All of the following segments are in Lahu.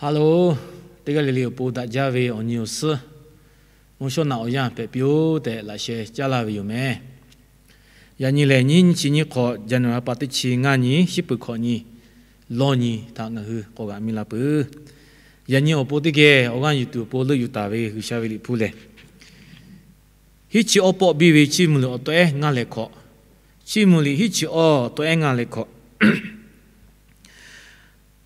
Haˍ loˬ, teˇ g'aˇ le le awˬ pon daꞈ jaˇ ve awˬ nyi awˬ suhˉ, mvuhˇ shawˉ naꞈ awˬ yanˇ hpehꞈ piˇ-oˆ tehꞈ laꞈ sheh caˉ laˇ ve yoˬ meh. Yaꞈ nyi lehˬ, nyiˇ chi nyiˇ hk'awꞈ, January pa teˇ chi ngaˇ nyi, shiˉ peuˬ hkawꞈ nyi, lawˇ nyi htaꞈ ngaˬ hui k'awꞈ g'aꞈ mi la peuˬ. Yaꞈ nyi awˬ pon teˇ geh awˬ g'aˇ yuˬ tuˬ awˬ pon leuˆ yuˬ taˍ ve G'uiˬsha ve liꞈ hpu lehˬ, Hiˉ chi awˇ pawˆ biˇ ve Chiˇ mvuh liꞈ awˬ tawˆ ehˉ ngaˇ leh hkawꞈ. Chiˇ mvuh liꞈ hiˉ chi awˇ tawˆ ehˉ ngaˇ leh hkawꞈ.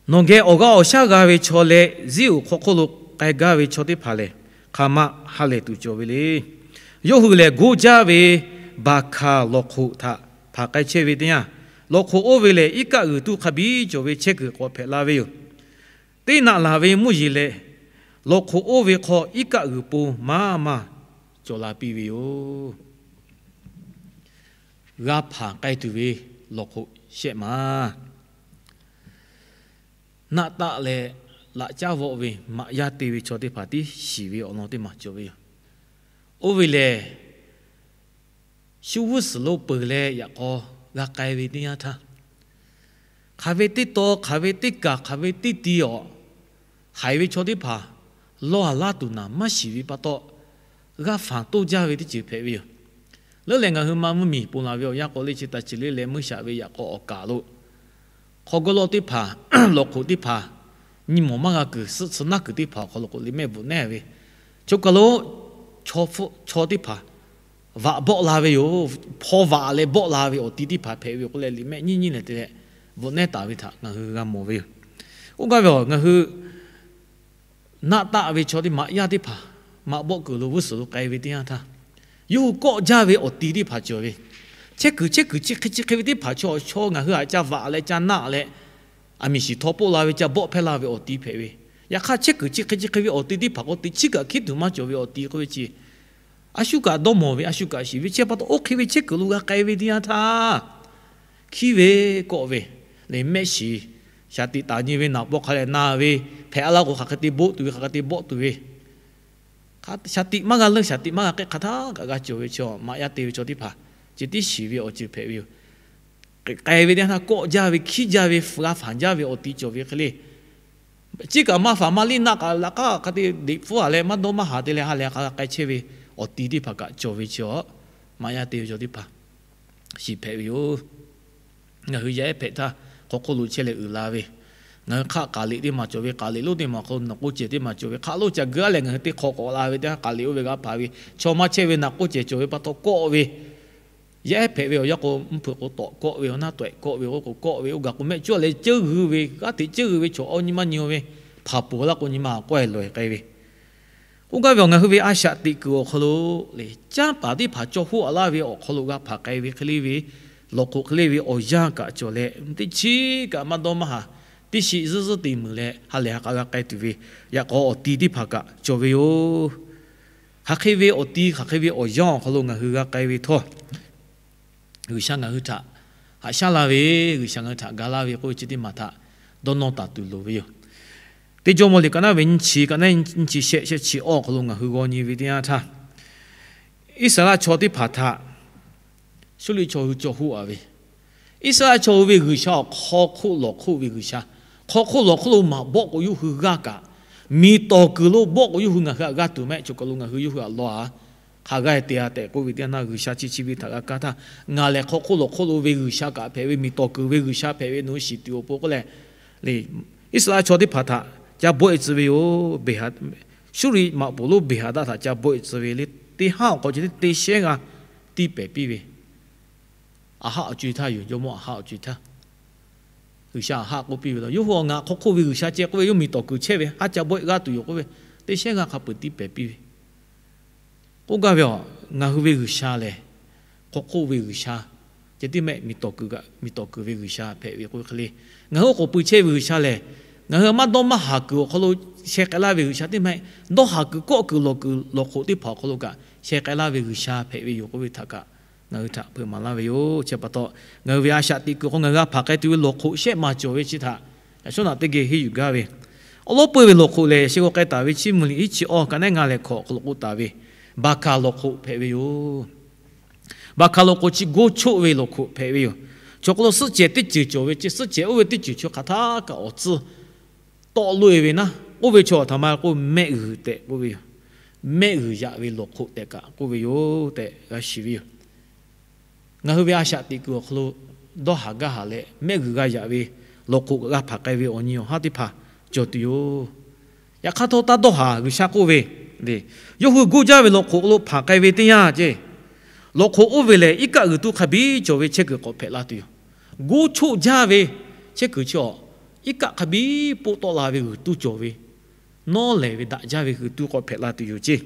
Nawˬ geh awˬ g'aˇ awˬ shaˉ g'a ve chaw leh ziˉ uiˍ hk'aw hk'oˆ lo k'ai gaˇ ve chaw teˇ hpaˍ lehˬ, hk'aˬ ma ha lehˬ tuˬ cawˬ ve le. Yawˇ hui lehˬ, goˇ jaˇ ve baˬ hkanˍ lawˬ hk'oꞈ htaꞈ hpanˍ k'ai chehˇ ve teˇ yanˇ, lawˬ hk'oꞈ oˇ ve lehˬ, iˉ kaˆ g'uiˬ tuˇ hk'a biˇ cawˬ ve chehˇ kuiˬ k'awꞈ hpehꞈ la ve yoˬ. Teˇ naꞈ laˬ ve mvuhˇ yeˬ lehˬ, lawˬ hk'oꞈ oˇ ve hk'aw iˉ kaˆ g'uiˬ pon maˇ maˇ cawˬ la piˇ ve yoˬ. G'a hpanˍ k'ai tuˬ ve lawˬ hk'oꞈ shehˆ maˬ. Naˆ taˆ leh laꞈ caˉ vawˆ ve maꞈ yaˇ te ve chaw teˇ hpaˍ tiˉ shiˍ ve awˬ lawn teˇ maˬ cawˬ ve yoˬ. Oˇ ve lehˬ, shu g'uˇ suhˍ lo peuˬ leh yaꞈ k'aw g'a k'ai ve teˇ yanˇ htaˇ, hk'aˬ ve teˇ taw, hk'aˬ ve teˇ kaˬ, hk'aˬ ve teˇ ti awˬ haiˬ ve chaw teˇ hpaˍ lawˇ a laˇ tuˬ naˍ maˇ shiˍ ve pa taw, g'a hpanˍ toˇ jaˇ ve teˇ ceuˬ hpehꞈ ve yoˬ. Leuˉ leh ngaˬ hui ma mvuhˇ miˬ ponˬ laˬ ve awˬ yanˇ k'o, le chi taˍ ceuˬ le leh meuˇ shaꞈ ve yaꞈ k'aw awˬ kaˍ lo hk'aw gawˇ lawˇ teˇ hpaˍ, lawˬ hk'oꞈ teˇ hpaˍ nyi mawˬ maˇ g'a kuiˬ, suhˆ tsuhˇ naˆ kuiˬ teˇ hpaˍ awˬ hk'aw lo k'o, liꞈ mehˆ bvuhꞈ nehˉ ve, choˬ kaˬ lo chaw teˇ hpaˍ vaꞈ bawˆ la ve yoˬ. Hpaw vaꞈ leh bawˆ la ve awˬ ti teˇ hpaˍ hpehꞈ ve yoˬ k'oˆ leh, liꞈ mehˆ nyiˇ nyiˇ lehˬ te leh bvuhꞈ nehˉ taˍ ve htaꞈ ngaˬ hui g'a mawˬ ve yoˬ. Oˇ gaˇ ve awˬ, ngaˬ hui naˆ taˆ ve chaw teˇ maꞈ yaˇ teˇ hpaˍ maꞈ bawˆ kuiˬ lo g'uˇ suhˍ lo k'ai ve teˇ yanˇ htaˇ, yawˇ hui kawˆ jaˇ ve awˬ ti teˇ hpaˍ cawˬ ve, chehˇ kuiˬ chehˇ kuiˬ chi hk'e chi hk'e ve teˇ hpaˍ chaw, chaw ngaˬ hui htaꞈ ca vaꞈ leh ca naˆ leh, aˬ miˍ shiˍ htaw poˆ la ve ca bawˆ hpehˇ la ve awˬ ti hpehꞈ ve. Yaꞈ hk'aˇ, chehˇ kuiˬ chi hk'e chi hk'e ve awˬ ti teˇ hpaˍ k'o, teꞈ chiˉ kaꞈ hkiˉ tuˬ maˇ cawˬ ve awˬ ti k'oˆ ve chi, a shu kaꞈ dawˇ mawˬ ve, a shu kaꞈ shiˍ ve, chi pa taw oˇ hk'e ve chehˇ kuiˬ lo g'a k'ai ve teˇ yanˇ htaˇ, hkiˉ ve, kawˆ ve, leh mehˆ shiˍ, shaˍ tiꞈ taˍ nyi ve naˍ paw hk'a leh na ve, hpehꞈ a laˇ k'o hk'aˬ hk'e te boˆ tuˬ ve, hk'aˬ hk'e te bawˆ tuˬ ve, shaˍ tiꞈ maˇ g'a leuˇ, shaˍ tiꞈ maˇ g'a k'ehˆ hk'aˬ htaˇ kaꞈ g'a cawˬ ve chaw, maꞈ yaˇ te ve chaw teˇ hpaˍ, chi tiˉ shiˍ ve awˬ ceuˬ hpehꞈ ve yoˬ. K'ai ve teˇ yanˇ htaˇ kawˆ jaˇ ve, hkiˉ jaˇ ve, g'a hpanˍ jaˇ ve awˬ ti cawˬ ve hk'e le. Chi kaꞈ maˇ faˍ maˇ liˇ naˆ kaꞈ laꞈ k'aˉ hk'a te deꞈ hpfuhˇ a leh maˇ dawˇ maˇ haˍ te leh ha lehˬ hk'a g'a k'ai chehˇ ve awˬ ti teˇ hpaˍ kaꞈ cawˬ ve chi, maꞈ yaˇ te ve chaw teˇ hpaˍ shiˍ hpehꞈ ve yoˬ. Ngaˬ hui yaˇ ehˉ hpehꞈ htaˇ, hk'aw hk'oˆ lo chehˇ leh uiˍ la ve, ngaˬ hui hk'aˆ k'aˍ liꞈ teˇ maˬ cawˬ ve, k'aˍ liꞈ lonˉ teˇ maˬ hk'aw lo nawˬ k'oˆ cehˬ teˇ maˬ cawˬ ve, hk'aˆ lonˉ ca geu a leh ngaˬ hui teˇ hk'aw k'awꞈ la ve teˇ yanˇ, k'aˍ liꞈ oˇ ve g'a hpanˍ ve, chaw maˇ chehˇ ve naꞈ k'oˆ cehˬ cawˬ ve pa taw kawˆ ve, yaˇ ehˉ hpehꞈ ve awˬ yanˇ k'o, mvuhˇ hpeuꞈ k'o tawꞈ kawˆ ve, awˬ naˉ tawehꞈ kawˆ ve, oˇ k'o kawˆ ve, oˇ gaˬ k'o mehˆ cuˉ leh ceuˇ g'uiˬ ve, g'aˇ hteꞈ ceuˇ g'uiˬ ve chaw awˇ nyi maˇ nyi ve, hpaˍ poˬ laˇ k'o nyi ma k'awehˇ lawehˬ k'ai ve. Oˇ gaˇ ve awˬ, ngaˬ hui ve a shaꞈ teꞈ kuiˬ awˬ hk'aw lo lehˬ, canˇ paˍ teˇ hpaˍ cawˇ hoˆ a laˇ ve awˬ hk'aw lo g'a hpanˍ k'ai ve hk'e le ve, lawˬ hk'oꞈ hk'e le ve awˬ yanˇ kaꞈ cawˬ leh, teˇ chiˉ kaꞈ maˇ dawˇ maˇ haˍ, teˇ shiˆ zuhˇ zuhˇ te muiˬ leh ha lehˬ ha k'a g'a k'ai tuˬ ve, yaꞈ k'aw awˬ ti teˇ hpaˍ kaꞈ cawˬ ve yoˬ. Hk'aˬ hk'e ve awˬ ti, hk'aˬ hk'e ve awˬ yanˇ awˬ hk'aw lo ngaˬ hui g'a k'ai ve htawˇ, G'uiˬsha ngaˬ hui htaꞈ haꞈ shaˉ laˇ ve, G'uiˬsha ngaˬ hui htaꞈ ga laˇ ve k'oˆ ve chi teˇ maˬ htaꞈ dawˇ nawˇ taˍ tuˬ loˍ ve yoˬ. Teˇ Jawˇmawˇ liꞈ ka naˉ ve nyiˇ chi, ka naˉ nyiˇ chi shehˆ, shehˆ chi awˇ awˬ hk'aw lo ngaˬ hui g'aw nyi ve teˇ yanˇ htaˇ, Iˉsaˍreˍlaˆ chaw teˇ hpaˍ htaꞈ Suˇriˆ chaw hui cawˇ hoˆ a ve, Iˉsaˍreˍlaˆ chaw hui ve G'uiˬsha awˬ hk'aw hk'oˆ lawˬ hk'oˆ ve G'uiˬsha, hk'aw hk'oˆ lawˬ hk'oˆ lo maˍ bawˆ k'o yawˇ hui g'aˇ kaꞈ, miˬ tawˍ kuiˬ lo bawˆ k'o yawˇ hui ngaˬ hui htaꞈ g'aˇ tuˬ mehˆ, choˬ kaˬ lo ngaˬ hui yawˇ hui htaꞈ law a hk'a g'aˇ te a tehꞈ k'oˆ ve teˇ yanˇ htaˇ, G'uiˬsha chi chi ve htaꞈ g'a kaˇ htaˇ, ngaˬ lehˬ hk'aw hk'oˆ lawˬ hk'oˆ lo ve G'uiˬsha kaꞈ hpehꞈ ve, miˬ tawˍ kuiˬ ve G'uiˬsha hpehꞈ ve nawˬ hui shiˍ tuˬ awˬ pon k'oˆ leh, Iˉsaˍreˍlaˆ chaw teˇ hpaˍ htaꞈ ca bawˆ e tcuh ve yoˬ. Beˍha, Suˇriˆ maꞈ poˍ lonˉ Beˍhaˍdaˆ htaꞈ ca bawˆ e tcuh ve le. Teˇ haˉ awˬ hk'aw ceh teˇ shehnˉ g'aˇ tiˇ pehˍ piˇ ve, Aˍhaˆ awˬ co e htaˇ yoˬ. Jawˇmawˇ Aˍhaˆ awˬ co e htaˇ G'uiˬsha Aˍhaˆ k'oˆ piˇ ve la, yawˇ hui awˬ ngaˬ hk'aw hk'oˆ ve G'uiˬsha ceh k'oˆ ve, yawˇ miˬ tawˍ kuiˬ chehˇ ve haˉ ca bawˆ e g'aˇ tuˬ yoˬ k'oˆ ve, teˇ shehnˉ g'aˇ hk'a peu-eˬ tiˇ pehˍ piˇ ve. K'oˆ gaˇ ve a, ngaˬ hui ve G'uiˬsha lehˬ, hk'aw hk'oˆ ve G'uiˬsha ceh tiˉ mehˆ, miˬ tawˍ kuiˬ kaꞈ miˬ tawˍ kuiˬ ve G'uiˬsha hpehꞈ ve k'oˆ ve hk'e le. Ngaˬ hui oˉ k'oˍ pui chehˇ ve G'uiˬsha lehˬ, ngaˬ hui maˇ dawˇ maˇ haˍ kuiˬ awˬ hk'aw lo sheh k'ai laˇ ve G'uiˬsha tiˉ mehˆ, dawˇ haˍ kuiˬ kawˆ kuiˬ lawˬ kuiˬ lawˬ hk'oꞈ teˇ hpaˍ awˬ hk'aw lo kaꞈ sheh k'ai laˇ ve G'uiˬsha hpehꞈ ve yoˬ k'oˆ ve htaꞈ kaꞈ ngaˬ hui htaꞈ hpeuꞈ maˍ laˇ ve yoˬ. Chi pa taw, ngaˬ hui ve a shaꞈ teꞈ kuiˬ hk'aw ngaˬ hui g'a hpanˍ k'ai tuˬ ve lawˬ hk'oꞈ shehˆ maˬ cawˬ ve chi htaꞈ yaꞈ shawˉ naꞈ teˇ geh henˇ yuˬ gaˇ ve, awˬ lawˉ peuˇ ve lawˬ hk'oꞈ lehˬ, yaꞈ sheh g'aw k'ai taˍ ve Chiˇ mvuh liꞈ hiˉ chi awˇ ka naˉ ngaˇ leh hkawꞈ awˬ hk'aw lo k'oˆ taˍ ve, baˬ hkanˍ lawˬ hk'oꞈ hpehꞈ ve yoˬ. Baˬ hkanˍ lawˬ hk'oꞈ chi goˇ choˆ ve lawˬ hk'oꞈ hpehꞈ ve yoˬ. Chaw hk'aw lo suhˆ cehˬ teˇ ceuˬ cawˬ ve, chi suhˆ cehˬ oˇ ve teˇ ceuˬ chi hk'aˬ htaˇ kaꞈ awˬ tcuhˇ tawˆ loꞈ e ve naˉ, Oˇ ve chaw htaꞈ ma k'oˆ, mehˆ g'uiˬ tehꞈ k'oˆ ve yoˬ. Mehˆ g'uiˬ yaꞈ ve lawˬ hk'oꞈ tehꞈ kaꞈ k'oˆ ve yoˬ tehꞈ g'a shiˍ ve yoˬ. Ngaˬ hui ve a shaꞈ teꞈ kuiˬ awˬ hk'aw lo dawˇ haˍ gaˇ haˍ leh mehˆ g'uiˬ g'a yaꞈ ve lawˬ hk'oꞈ g'a hpanˍ k'ai ve awˬ nyi awˬ haˉ teˇ hpaˍ cawˬ tuˬ yoˬ. Yaꞈ hk'aˇ htawˇ, taˇ dawˇ haˍ. G'uiˬsha k'oˆ ve, yawˇ hui goˇ jaˇ ve lawˬ hk'oꞈ lo hpanˍ k'ai ve teˇ yanˇ ceˇ, lawˬ hk'oꞈ oˇ ve lehˬ, iˉ kaˆ g'uiˬ tuˇ hk'a biˉ cawˬ ve chehˇ kuiˬ k'awꞈ hpehꞈ la tuˬ yoˬ. Goˇ choˆ jaˇ ve chehˇ kuiˬ chi awˬ, iˉ kaˆ hk'a biˉ poˆ tawˆ la ve g'uiˬ tuˇ cawˬ ve, nawˉ lehˬ ve daꞈ jaˇ ve g'uiˬ tuˇ k'awꞈ hpehꞈ la tuˬ yoˬ ceˇ.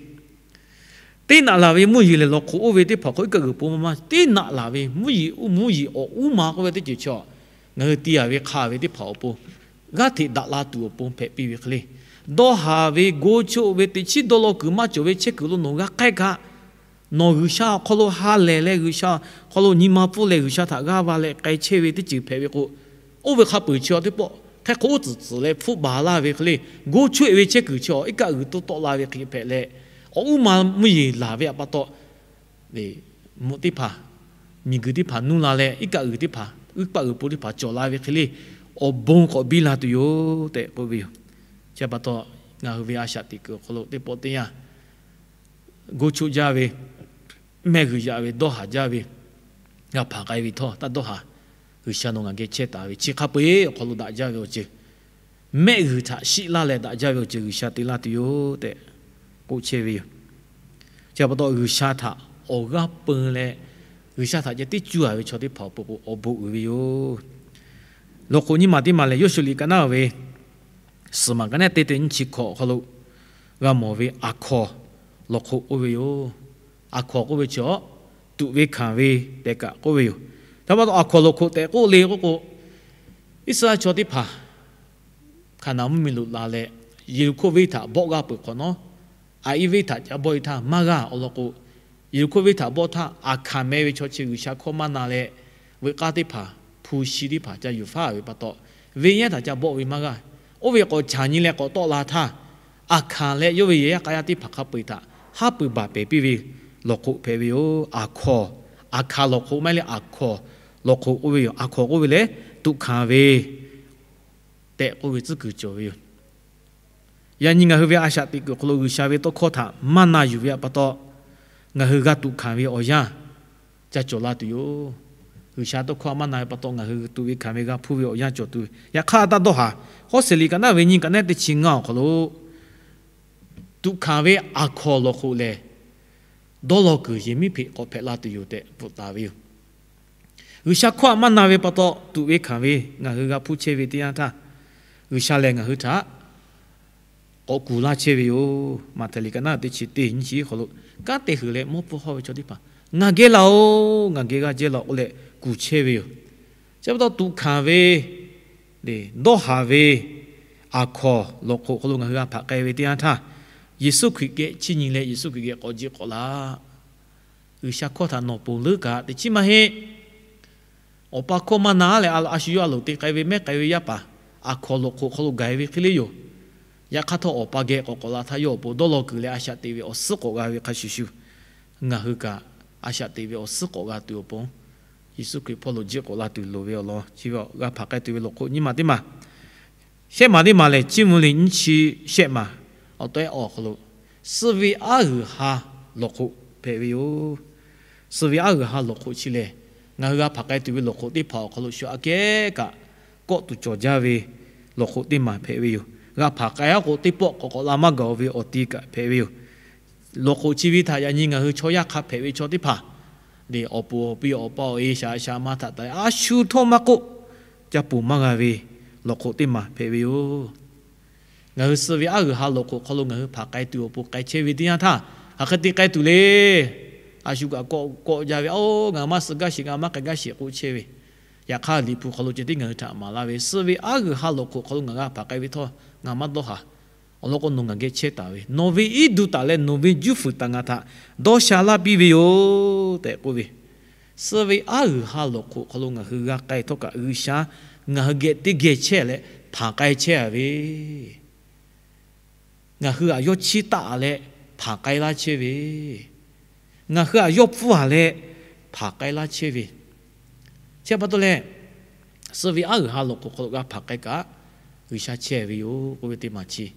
Teˇ naꞈ laˬ ve mvuhˇ yeˬ lehˬ, lawˬ hk'oꞈ oˇ ve teˇ hpaˍ hk'aw iˉ kaˆ g'uiˬ po maˇ maˇ, teˇ naꞈ laˬ ve mvuhˇ yeˬ, mvuhˇ yeˬ awˬ uˉ ma k'oˆ ve teˇ ceuˬ chi awˬ, ngaˬ hui ti a ve hk'a ve teˇ hpaˍ awˬ pon g'aˇ hteꞈ daꞈ la tuˬ awˬ pon hpehꞈ piˇ ve hk'e le. Dawˇ haˍ ve, goˇ choˆ ve, teꞈ chiˉ dawˇ law kuiˬ maˇ cawˬ ve chehˇ kuiˬ lo nawˬ g'a k'ai kaꞈ, nawˬ G'uiˬsha awˬ hk'aw lo ha lehˬ leh, G'uiˬsha awˬ hk'aw lo nyi ma pfuhˇ leh, G'uiˬsha htaꞈ g'aˇ va leh k'ai chehˇ ve teˇ ceuˬ hpehꞈ ve k'o, oˇ ve hk'a peu-eˬ chi awˬ teˇ pawˆ hk'e hk'oˆ tcuhˍ tcuhˍ leh hpfuhˆ baˬ laˇ ve hk'e le. Goˇ choˆ-e ve chehˇ kuiˬ chi awˬ, iˉ kaˆ g'uiˬ tuˇ tawˆ la ve hk'e hpehꞈ leh, awˬ uˉ ma mvuhˇ yeˬ laˬ ve pa taw, mvuhꞈ teˇ hpaˍ, miˬguiˬ teˇ hpaˍ nuˇ la leh, iˉ kaˆ g'uiˬ teˇ hpaˍ, iˉ kaˆ g'uiˬ po teˇ hpaˍ cawˬ la ve hk'e le, awˬ bon k'awꞈ biˇ la tuˬ yoˬ tehꞈ k'oˆ ve yoˬ. Chi pa taw, ngaˬ hui ve a shaꞈ teꞈ kuiˬ awˬ hk'aw lo teˇ pawˆ teˇ yanˇ goˇ choˆ jaˇ ve, mehˆ g'uiˬ yaꞈ ve, dawˇ haˍ jaˇ ve, g'a hpanˍ k'ai ve htawˇ, taˇ dawˇ haˍ. G'uiˬsha nawˬ ngaˬ geh chehˇ taˍ ve chi hk'a peu-eˬ awˬ hk'aw lo daꞈ jaˇ ve awˬ ceuˬ, mehˆ g'uiˬ htaꞈ shiˆ laˇ leh daꞈ jaˇ ve awˬ ceuˬ G'uiˬsha te laˇ tuˬ yoˬ tehꞈ k'oˆ chehˇ ve yoˬ. Chi pa taw, G'uiˬsha htaꞈ awˬ g'aˇ peu leh, G'uiˬsha htaꞈ ceh tiˉ cuˇ a ve chaw teˇ hpaˍ awˬ pon k'o, awˬ bon uiˍ ve yoˬ. Lawˬ hk'oꞈ nyiˇ maˬ teˇ maˬ lehˬ, Yoˇshuˆ liꞈ ka naˉ ve suhˍ maˬ ka naˉ teˇ teꞈ nyiˇ chi hkawꞈ awˬ hk'aw lo g'a mawˬ ve, aˬ hkawnˍ lawˬ hk'oꞈ k'oˆ ve yoˬ. Aˬ hkawnˍ k'oˆ ve chi awˬ, tuꞈ ve hkanˍ ve tehꞈ kaꞈ k'oˆ ve yoˬ. Chi pa taw, aˬ hkawnˍ lawˬ hk'oꞈ tehꞈ k'oˆ le k'oˆ k'o, Iˉsaˍreˍlaˆ chaw teˇ hpaˍ Hkaˍnanˍ mvuhˇmiˬ lo la leh, Yeˍriˆhkoˇ venˇ htaꞈ bawˆ g'aˇ peuˬ hk'awꞈ nawˉ, Aˍiˉ venˇ htaꞈ ca bawˆ-e htaˇ maˇ g'a. Awˬ lawn k'o, Yeˍriˆhkoˇ venˇ htaꞈ bawˆ htaˇ, Aˍhkaˍ meh ve chaw chi G'uiˬsha hkawˇ maˇ na leh, veuꞈ k'aˇ teˇ hpaˍ, hpu shi teˇ hpaˍ ca yuˬ faˉ ve pa taw, venˇ yaˇ htaꞈ ca bawˆ ve maˇ g'a. Oˇ ve k'awꞈ caˍ nyi leh k'awꞈ tawˆ la htaˇ, Aˍhkaˍ leh yawˇ ve yehˬ yaˇ k'a yaˇ teˇ hpaˍ hk'a peu-eˬ htaꞈ haˉ pui baˬ pehˍ piˇ ve lawˬ hk'oꞈ hpehꞈ ve yoˬ. Aˬ hkawnˍ, Aˍhkaˍ lawˬ hk'oꞈ maˇ heˆ leh, aˬ hkawnˍ lawˬ hk'oꞈ k'oˆ ve yoˬ. Aˬ hkawnˍ k'oˆ ve lehˬ, tuꞈ hkanˍ ve tehꞈ k'oˆ ve tcuhˉ kuiˬ cawˬ ve yoˬ. Yaꞈ nyi ngaˬ hui ve a shaꞈ teꞈ kuiˬ awˬ hk'aw lo G'uiˬsha ve tawˇ hkawˇ htaꞈ maˇ na yuˬ ve pa taw, ngaˬ hui g'a tuꞈ hkanˍ ve awˬ yanˇ ca cawˬ la tuˬ yoˬ. G'uiˬsha tawˇ hkawˇ maˇ na ve pa taw, ngaˬ hui tuꞈ ve hkanˍ ve g'a hpuˇ ve awˬ yanˇ cawˬ tuˬ ve. Yaꞈ hk'aˇ, taˇ dawˇ haˍ. Hawˉseˍ liꞈ ka naˉ ve nyiˇ ka naˉ teˇ chi ngaˇ awˬ hk'aw lo, tuꞈ hkanˍ ve aˬ hkawnˍ lawˬ hk'oꞈ lehˬ, dawˇ law kuiˬ yehˬ miˉ hpeꞈ k'awꞈ hpehꞈ la tuˬ yoˬ tehꞈ bvuhꞈ taˍ ve yoˬ. G'uiˬsha hkawˇ htaꞈ maˇ na ve pa taw, tuꞈ ve hkanˍ ve ngaˬ hui g'a hpuˇ chehˇ ve teˇ yanˇ htaˇ, G'uiˬsha lehˬ ngaˬ hui htaꞈ k'awꞈ kuˬ laˇ chehˇ ve yoˬ. Maꞈhtehˍ liꞈ ka naˉ teˇ chi teˇ nyiˇ chi awˬ hk'aw lo, kanˉ te huiˬ leh mawˇ pfuhˇ hawˇ ve chaw teˇ hpaˍ, Ngaˬ geh laˬ-oˬ, ngaˬ geh g'aˇ jehˇ laˬ-oˬ k'oˆ leh kuˬ chehˇ ve yoˬ. Chi pa taw, tuꞈ hkanˍ ve, dawˇ haˍ ve aˬ hkawnˍ lawˬ hk'oꞈ hk'aw lo ngaˬ hui g'a hpaꞈ k'ai ve teˇ yanˇ htaˇ, Yeˍsuˆ Hkriꞈ geh chiˇ nyi leh Yeˍsuˆ Hkriꞈ geh k'awꞈ jiˆ k'awꞈ la. G'uiˬsha hkawˇ htaꞈ nawˬ ponˬ leuˉ kaꞈ teꞈ chiˉ maˇ heˆ. Awˬ pa hkawˇ maˇ na leh, a shu yawˇ a loˍ te k'ai ve mehˉ k'ai ve yaˇ paˍ, aˬ hkawnˍ lawˬ hk'oꞈ hk'aw lo gaˬ-e ve hk'e le yoˬ. Yaꞈ hk'aˇ htawˇ, awˬ pa geh k'awꞈ k'awꞈ la htaˇ, yawˇ awˬ pon dawˇ law kuiˬ leh a shaꞈ teꞈ ve awˬ suhˉ k'awꞈ g'a ve hk'a shuˍ shuˍ, ngaˬ hui kaꞈ a shaꞈ teꞈ ve awˬ suhˉ k'awꞈ g'a tuˬ awˬ pon, Yeˍsuˆ Hkriꞈ hpawˇ lo jiˆ k'awꞈ la tuˬ loˍ ve awˬ lawn chi ve g'a hpaꞈ k'ai tuˬ ve lawˬ hk'oꞈ nyiˇ maˬ teˇ maˬ. Shehˆ maˬ teˇ maˬ lehˬ, Chiˇ mvuh liꞈ nyiˇ chi shehˆ maˬ awˬ tawehˉ awˬ hk'aw lo, suh ve aˉ g'uiˬ ha lawˬ hk'oꞈ hpehꞈ ve yoˬ. Suh ve aˉ g'uiˬ ha lawˬ hk'oꞈ chi lehˬ, ngaˬ hui g'a hpaꞈ k'ai tuˬ ve lawˬ hk'oꞈ teˇ hpaˍ awˬ hk'aw lo shu aꞈ kehˉ kaꞈ kawˆ tuˬ cawˬ jaˇ ve lawˬ hk'oꞈ teˇ maˬ hpehꞈ ve yoˬ. G'a hpaꞈ k'ai-a k'o, teˇ pawˆ k'awꞈ k'awꞈ la maˇ gaˬ-o ve awˬ ti kaꞈ hpehꞈ ve yoˬ. Lawˬ hk'oꞈ chi ve htaꞈ yaꞈ nyi ngaˬ hui chaw yaˇ hk'a hpehꞈ ve chaw teˇ hpaˍ lehˬ, awˬ puˍ awˬ pi awˬ pa awˬ e shaˍ shaˍ ma htaꞈ taˍ leh a shu htawˇ maˇ k'oˆ, ca ponˬ maˇ g'a ve lawˬ hk'oꞈ teˇ maˬ hpehꞈ ve yoˬ. Ngaˬ hui suh ve aˉ g'uiˬ ha lawˬ hk'oꞈ hk'aw lo ngaˬ hui hpaꞈ k'ai tuˬ awˬ pon k'ai chehˇ ve teˇ yanˇ htaˇ, hk'aˬ hk'e te k'ai tuˬ le. A shu kaꞈ kawˆ kawˆ jaˇ ve, Oˇ, ngaˬ maˇ suh gaˇ sheˍ, ngaˬ maˇ k'ai gaˇ sheˍ k'oˆ chehˇ ve. Yaꞈ hk'aˇ, Liꞈ hpu hk'aw lo ceh tiˉ ngaˬ hui htaꞈ maˍ laˇ ve, suh ve aˉ g'uiˬ ha lawˬ hk'oꞈ hk'aw lo ngaˬ g'a hpaꞈ k'ai ve htawˇ ngaˬ maˇ dawˇ haˍ. Awˬ lawn k'o, nawˬ ngaˬ geh chehˇ taˍ ve, nawˬ ve iˉ duˬ taˍ leh nawˬ ve juˇ fuiˍ taˍ ngaˬ htaꞈ dawˇ sha laˇ piˇ ve yoˬ tehꞈ k'oˆ ve, suh ve aˉ g'uiˬ ha lawˬ hk'oꞈ hk'aw lo ngaˬ hui g'a k'ai htawˇ kaꞈ, G'uiˬsha ngaˬ hui geh teˇ geh chehˇ leh hpanˍ k'ai chehˇ a ve, ngaˬ hui aꞈ yawˇ chiˇ taˆ leh hpanˍ k'ai laˇ chehˇ ve, ngaˬ hui aꞈ yawˇ pfuhˇ a leh hpanˍ k'ai laˇ chehˇ ve, chi pa taw leh, suh ve aˉ g'uiˬ ha lawˬ hk'oꞈ hk'aw lo g'a hpanˍ k'ai kaꞈ, G'uiˬsha chehˇ ve yoˬ k'oˆ ve teˇ maˬ chi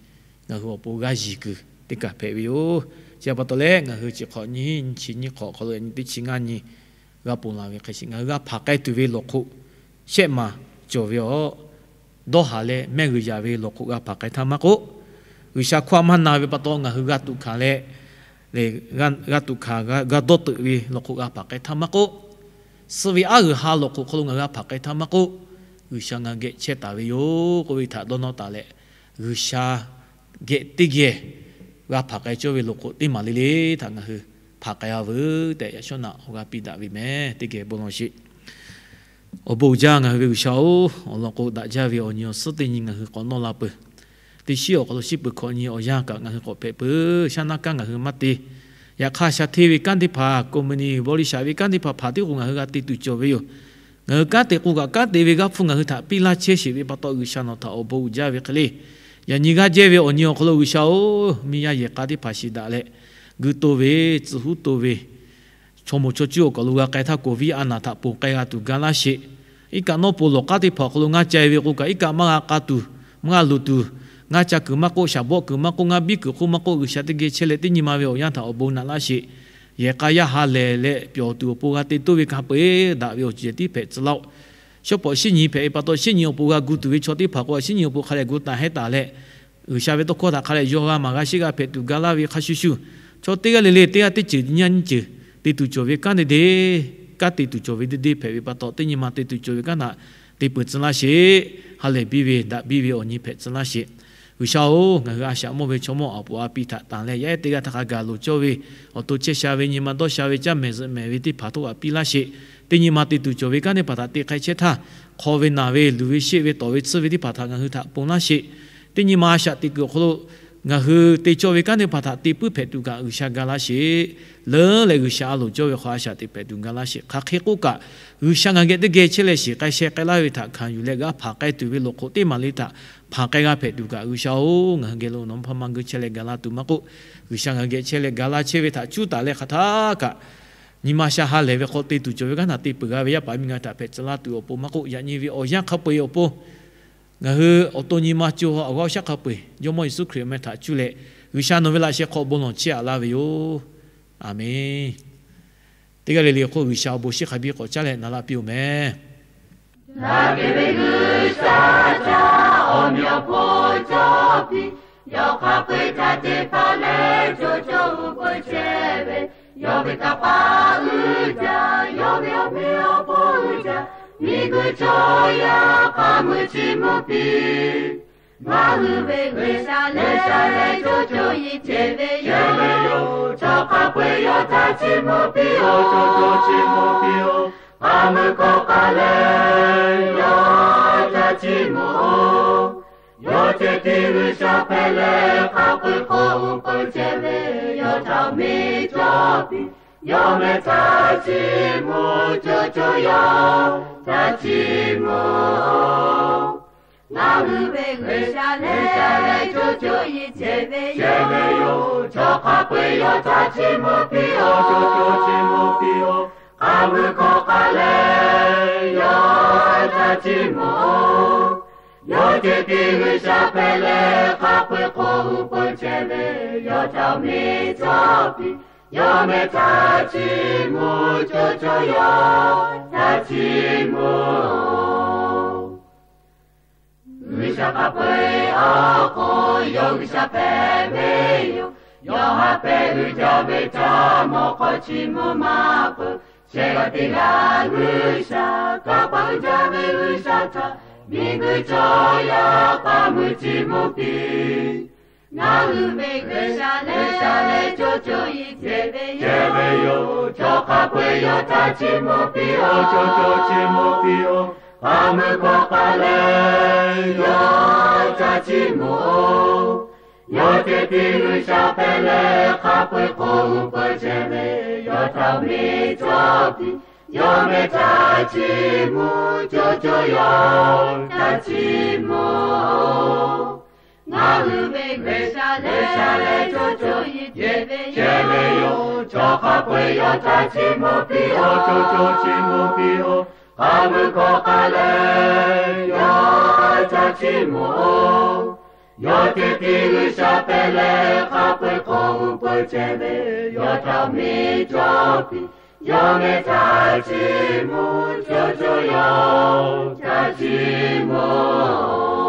ngaˬ hui awˬ pon g'aˇ yiˬ kuiˬ teˇ kaˬ hpehꞈ ve yoˬ. Chi pa taw leh ngaˬ hui chi hk'awꞈ nyiˇ chi nyiˇ hk'awꞈ hk'aw lo yaꞈ nyi teˇ chi ngaˇ nyi g'a ponˬ laˬ ve hk'e sheˍ. Ngaˬ hui g'a hpanˍ k'ai tuˬ ve lawˬ hk'oꞈ shehˆ maˬ cawˬ ve yoˬ. Dawˇ haˍ leh mehˆ g'uiˬ yaˍ ve lawˬ hk'oꞈ g'a hpanˍ k'ai htaˇ maˇ k'oˆ, G'uiˬsha hkawˇ a maˇ na ve pa taw ngaˬ hui g'a tuꞈ hkanˍ leh, g'a tuꞈ hkanˍ g'a dawˇ teuꞈ ve lawˬ hk'oꞈ g'a hpanˍ k'ai htaˇ maˇ k'oˆ, suh ve aˉ g'uiˬ ha lawˬ hk'oꞈ hk'aw lo ngaˬ hui g'a hpanˍ k'ai htaˇ maˇ k'oˆ, G'uiˬsha ngaˬ hui geh chehˇ taˍ ve yoˬ k'oˆ ve htaꞈ dawˇ nawˇ taˍ leh, G'uiˬsha geh teˇ geh g'a hpanˍ k'ai cawˇ ve lawˬ hk'oꞈ teˇ maˬ le le htaꞈ ngaˬ hui hpanˍ k'ai-a veuˬ tehꞈ yaꞈ shawˉ naꞈ awˬ g'aˇ piˇ daꞈ ve meh. Teˇ geh bon lawˬ sheˍ. Awˬ bon uiˍ jaˇ ngaˬ hui ve G'uiˬsha-oˬ, awˬ lawn k'o daꞈ jaˇ ve awˬ nyi awˬ suhˉ teˇ nyi ngaˬ hui k'awꞈ nawˇ la peuˬ. Teˇ shiˉ awˬ hk'aw lo shiˉ peuˬ hkawꞈ nyi awˬ yanˇ kaꞈ ngaˬ hui k'awꞈ hpehꞈ peuˬ. Shaˉ naˆ kanˉ ngaˬ hui maˇ te. Yaꞈ hk'aˇ, sha hteˇ ve kanˉ teˇ hpaˍ, company, บริษัท ve kanˉ teˇ hpaˍ hpaˍ tiˉ k'o ngaˬ hui g'a te tuˬ cawˬ ve yoˬ. Ngaˬ hui kanˉ te k'o kaꞈ kanˉ te ve g'aˇ hpfuhˇ ngaˬ hui htaꞈ piˇ laˇ chehˇ sheˍ ve pa taw, G'uiˬsha nawˬ htaꞈ awˬ bon uiˍ jaˇ ve hk'e le. Yaꞈ nyi g'aˇ jehˇ ve awˬ nyi awˬ hk'aw lo G'uiˬsha-oˬ, miˇ yaˇ yehˬ k'a teˇ hpaˍ shiˍ daꞈ leh, gu to ve, tcuh huˉ to ve, chaw moˍ chaw cuˇ awˬ kaˬ lo g'a k'ai htaˇ, k'oˍ viˉ a naˍ htaꞈ ponˬ k'ai g'a tuˬ ga laˇ sheˍ. Iˉ kaˆ nawˉ po lawˬ k'aˉ teˇ hpaˍ awˬ hk'aw lo ngaˇ ca-e ve k'o kaꞈ, iˉ kaˆ maˇ g'a k'a tuˬ, maˇ g'a luˬ tuˬ, ngaˇ ca kuiˬ maˇ k'oˆ, shaˍ bawˆ kuiˬ maˇ k'oˆ, ngaˇ biˇ kuiˬ hk'oˆ maˇ k'oˆ, G'uiˬsha teˇ geh chehˇ leh teˇ nyi ma ve awˬ yanˇ htaꞈ awˬ bon naꞈ laˇ sheˍ. Yehˬ k'a yaˇ ha lehˬ leh pyawˬ tuˬ awˬ pon g'a te toˇ ve hk'a peu-eˬ daꞈ ve awˬ ceuˬ tiˉ hpehꞈ tcuh laˇ-oˆ. Shawˉ pawˍ shiˉ nyi hpehꞈ ve pa taw, shiˉ nyi awˬ pon g'a gu tuˬ ve chaw teˇ hpaˍ k'o, shiˉ nyi awˬ pon hk'a dehꞈ gu taˍ hehˉ taˍ leh, G'uiˬsha ve tawˇ hkawˇ htaꞈ hk'a dehꞈ yawˇ g'a maˍ g'a sheˆ g'a hpehꞈ tuˬ ga laˇ ve hk'a shuˍ shuˍ, chaw teˇ g'aˇ le le teˇ g'aˇ teˇ ceuˬ nyiˇ g'aˇ nyiˇ ceuˬ te tuˬ cawˬ ve kanˉ te te, kanˉ te tuˬ cawˬ ve te te hpehꞈ ve pa taw, teˇ nyi ma te tuˬ cawˬ ve kanˉ htaꞈ te peuˬ tcuh laˇ sheˍ. Ha lehˬ biˇ ve daꞈ biˇ ve awˬ nyi hpehꞈ tcuh laˇ sheˍ. G'uiˬsha-oˬ, ngaˬ hui a shaꞈ mawˇ ve chaw mawˇ awˬ pon a piˇ htaꞈ tanˬ leh, yaˇ ehˉ teˇ g'aˇ htaˇ hk'a gaˬ loˍ cawˇ ve awˬ to chehˇ sha ve, nyi ma dawˇ sha ve, caˇ mehˍ zuhꞈ mehˍ ve teˇ hpaˍ htawˇ kaꞈ piˇ laˇ sheˍ. Teˇ nyi ma te tuˬ cawˬ ve kanˉ teˇ hpaˍ htaꞈ te k'ai chehˇ htaˇ, hk'aw ve naˬ ve, luˬ ve sheˆ ve, tawˍ ve tsuhˇ ve teˇ hpaˍ htaꞈ ngaˬ hui htaꞈ ponˬ laˇ sheˍ. Teˇ nyi ma a shaꞈ teꞈ kuiˬ awˬ hk'aw lo ngaˬ hui te cawˇ ve kanˉ teˇ hpaˍ htaꞈ te puiˉ hpehꞈ tuˬ kaꞈ G'uiˬsha ga laˇ sheˍ. Leuˉ leh G'uiˬsha a loˍ cawˇ ve hk'aw a shaꞈ teꞈ hpehꞈ tuˬ ga laˇ sheˍ. Hk'aˬ hk'e k'oˆ kaꞈ, G'uiˬsha ngaˬ geh teˇ geh chehˇ leh shiˍ k'ai sheh k'ai laˇ ve htaꞈ hkanˍ yuˬ leh g'a hpanˍ k'ai tuˬ ve lawˬ hk'oꞈ teˇ maˬ le htaꞈ hpanˍ k'ai g'a hpehꞈ tuˬ kaꞈ, G'uiˬsha-oˬ, ngaˬ hui geh lo nawˬ hpawˇ maˇ geuˇ chehˇ leh ga laˇ tuˬ maˇ k'oˆ, G'uiˬsha ngaˬ hui geh chehˇ leh ga laˇ chehˇ ve htaꞈ cuˉ taˍ leh hk'aˬ htaˇ kaꞈ nyi ma sha ha lehˬ ve hk'aw te tuˬ cawˬ ve kanˉ htaꞈ te peuˬ g'a ve yaˇ paˍ miˇ ngaˬ hui htaꞈ hpehꞈ tcuh laˇ tuˬ awˬ pon maˇ k'oˆ, yaꞈ nyi ve awˬ yanˇ hk'a peu-eˬ awˬ pon ngaˬ hui awˬ to nyi ma co awˬ g'aˇ awˬ shaˉ hk'a peu-eˬ Jawˇmawˇ Yeˍsuˆ Hkriꞈ awˬ meh htaꞈ cuˇ leh, G'uiˬsha nawˬ ve laꞈ sheh hk'aw bon lawˬ chehˇ aꞈ laˇ ve yoˬ. Aˬmenˍ. Teˇ g'aˇ le le hk'oˆ G'uiˬsha awˬ bon shiˍ hk'a biˇ k'awꞈ caˉ leh na laˇ piˇ-oˬ meh. Daꞈ kehˬ ve G'uiˬsha htaꞈ awˬ meꞈ awˬ hponˇ cawˇ piˇ, yawˇ hk'a peu-eˬ htaꞈ te hpaˍ leh co co uˉ peunˍ chehˇ ve, yawˇ ve kanˇ paˆ uiˍ jaˇ, yawˇ ve awˬ meꞈ awˬ hponˇ uiˍ jaˇ, miˬguiˬ chaw yaˇ hk'a meuˇ chiˇ mvuh piˇ. Ngaˬ hui ve G'uiˬsha lehˬ, G'uiˬsha lehˬ co co iˉ cehˬ ve yoˬ. Chaw hk'a peu-eˬ yawˇ htaꞈ chiˇ mvuh piˇ-oˬ, co co chiˇ mvuh piˇ-oˬ. Hk'a meuˇ hkawˇ k'ai leh yawˇ htaꞈ chiˇ mvuh-oˬ. Yawˇ ceh tiˉ G'uiˬsha hpehꞈ leh, hk'a peu-eˬ hk'oˆ uˉ peunˍ chehˇ ve, yawˇ htaꞈ awˬ meꞈ cawˇ piˇ. Yawˇ meh htaꞈ chiˇ mvuh, co co yawˇ htaꞈ chiˇ mvuh-oˬ. Ngaˬ hui ve G'uiˬsha lehˬ, G'uiˬsha lehˬ co co iˉ cehˬ ve yoˬ. Chaw hk'a peu-eˬ yawˇ htaꞈ chiˇ mvuh piˇ-oˬ, co co chiˇ mvuh piˇ-oˬ. Hk'a meuˇ hkawˇ k'ai leh yawˇ htaꞈ chiˇ mvuh-oˬ. Yawˇ ceh tiˉ G'uiˬsha hpehꞈ leh, hk'a peu-eˬ hk'oˆ uˉ peunˍ chehˇ ve, yawˇ htaꞈ awˬ meꞈ cawˇ piˇ. Yawˇ meh htaꞈ chiˇ mvuh, co co yawˇ htaꞈ chiˇ mvuh-oˬ. G'uiˬsha hk'a peu-eˬ awˬ hk'oˆ yawˇ G'uiˬsha hpehꞈ ve yoˬ. Yawˇ ha hpehꞈ uiˍ jaˇ ve htaꞈ mawˇ hk'aw chiˇ mvuh maˇ peuˬ. Shehˆ g'aˇ teˇ g'aˇ G'uiˬsha, kanˇ paˆ uiˍ jaˇ ve G'uiˬsha htaꞈ miˬguiˬ chaw yaˇ hk'a meuˇ chiˇ mvuh piˇ. Ngaˬ hui ve G'uiˬsha lehˬ, G'uiˬsha lehˬ co co iˉ cehˬ ve yoˬ. Chaw hk'a peu-eˬ yawˇ htaꞈ chiˇ mvuh piˇ-oˬ, co co chiˇ mvuh piˇ-oˬ. Hk'a meuˇ hkawˇ k'ai leh yawˇ htaꞈ chiˇ mvuh-oˬ. Yawˇ ceh tiˉ G'uiˬsha hpehꞈ leh, hk'a peu-eˬ hk'oˆ uˉ peunˍ chehˇ ve, yawˇ htaꞈ awˬ meꞈ cawˇ piˇ. Yawˇ meh htaꞈ chiˇ mvuh, co co yawˇ htaꞈ chiˇ mvuh-oˬ. Ngaˬ hui ve G'uiˬsha lehˬ, G'uiˬsha lehˬ co co iˉ cehˬ ve yoˬ. Chaw hk'a peu-eˬ yawˇ htaꞈ chiˇ mvuh piˇ-oˬ, co co chiˇ mvuh piˇ-oˬ. Hk'a meuˇ hkawˇ k'ai leh yawˇ htaꞈ chiˇ mvuh-oˬ. Yawˇ teˇ tiˉ G'uiˬsha hpehꞈ leh, hk'a peu-eˬ hk'aw g'uˇ peuˬ chehˇ ve, yawˇ htaꞈ miˬ cawˇ piˇ. Yawˇ meh htaꞈ chiˇ mvuh cawˇ cawˇ, yawˇ htaꞈ chiˇ mvuh